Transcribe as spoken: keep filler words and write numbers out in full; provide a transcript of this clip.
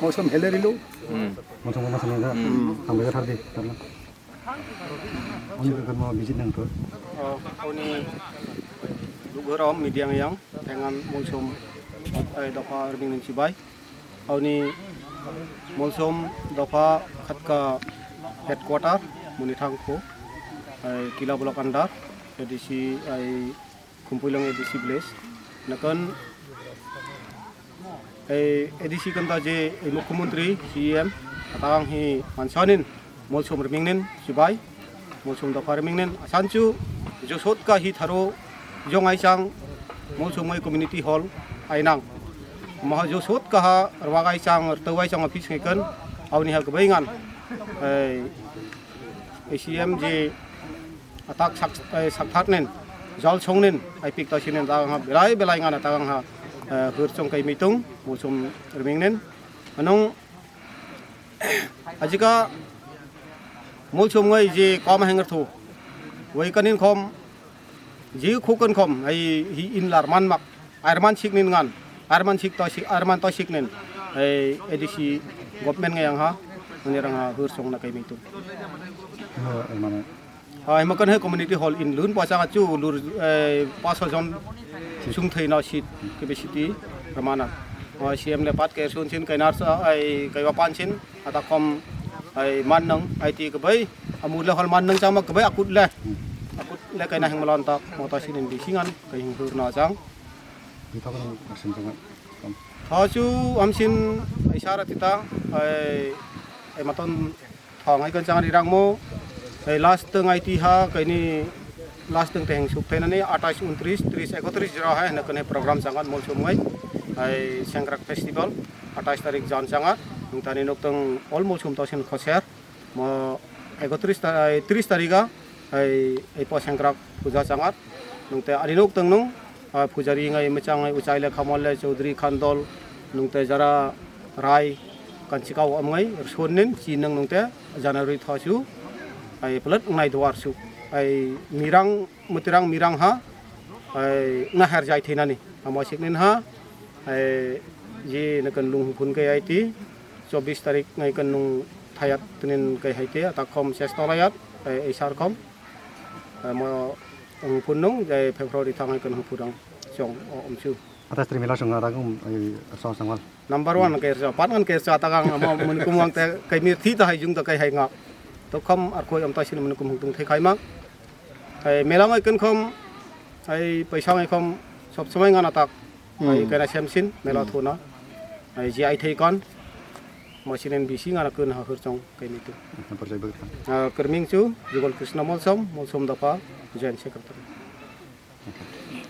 Mosum hele rilo. Hmm. Mosum ko mosum ga. Hmm. Hambai ga thardi tarna. Oni ka mo visit nang to. Oh, oni lugorom media yang dengan Mosum, eh, dopha riming ning chibai. Oni Mosum dopha khatka headquarter muni thangkho, eh, Kila block under, A D C, eh, Khumpuilong A D C village. Nakon, eh, A D C kanta je, eh, Mukhyamantri, C M, atang hi mansanin, Mosum rimingnin, chibai, Mosum dopha rimingnin, asanchu, jo sotka hi tharo, jong aisang, Mosum mai community hall, ainang. Maha jo sotka ha, rwag aisang, rtau aisang office ngikan, auni ha gbai ngan, eh, A C M je, atak sak, eh, sakthar nen, jol song nen, ai pik ta sinen ta ha belai belai ngana ta ha, eh, hur song kai mitung, Mosum riming nen. Anong ajika Mosum ngai je kom hanger thu. Wai kanin khom, je khukun khom, ai hi in lar man mak, arman sik nin ngan, arman sik ta sik, arman ta sik nen, ai A D C government ngai ang ha, ani rang ha hur song na kai mitung. Oh, eh, mane. Ah, hima kan he community hall in lun pasa chu lur, eh, paso jon sung thei no seat capacity ramana. Ah, C M le pat ke sun sin kainar sa ai kaiwa pan sin ata kom ai man nang I T ke bai amur le hall man nang chama ke bai akut le. Akut le kaina heng malon ta mota sinin bisingan kai hing hur na chang. Ni thok nang asin jang. Tho chu amsin ai sara tita ai ai maton Thong hai kan chang ri rang mo. Hai last teng I T ha kaini last teng teheng suk thainani atais untris tris ekotris jora hai hena kane program changan Mosum ngai. Hai Sengkrak festival atais tarik jan changat. Nung tani nuk teng all Mosum tosin khoser. Mo ekotris ta-, ai tris tarika hai, hai po Sengkrak puja changat. Nung te ani nuk teng nung Ah, pujari ngai mechang ngai uchai le khamol le Chaudhary Khandol nungte jara rai kanchikao amngai rsonin chi nang nungte January thosu ai pelet ngai duar su ai mirang mutirang mirang ha ai ngaher jai thinani amo siknin ha ai je nakan lung phun kai aiti chobbish tarik ngai kan nung thayat tinin kai haite atakhom ses tolayat ai isar khom. Mo wng phunung jai February thangai kan hung phurang chong o umchu. Atas trimila sung ada kum ai so sangwal. Number one ke so, pat ngan ke so, atagang mo mun kum wang te kai mir thi ta hai jung ta kai hai ngak. To kham ar khoi am ta sin mun kum hung tung thai khai ma. Ai mela ngai kan kham ai paisa ngai kham sob somai ngan atak. Ai hmm. Kena semsin mela hmm. Thuna. Ai ji ai thei kon. Masinen bisi ngana kun ha hurchong kai mitu. Nambar jai bagri kan. Ah, Kerming chu Jugal Krishna Molsom, Molsom Dapha, Joint Secretary. Okay.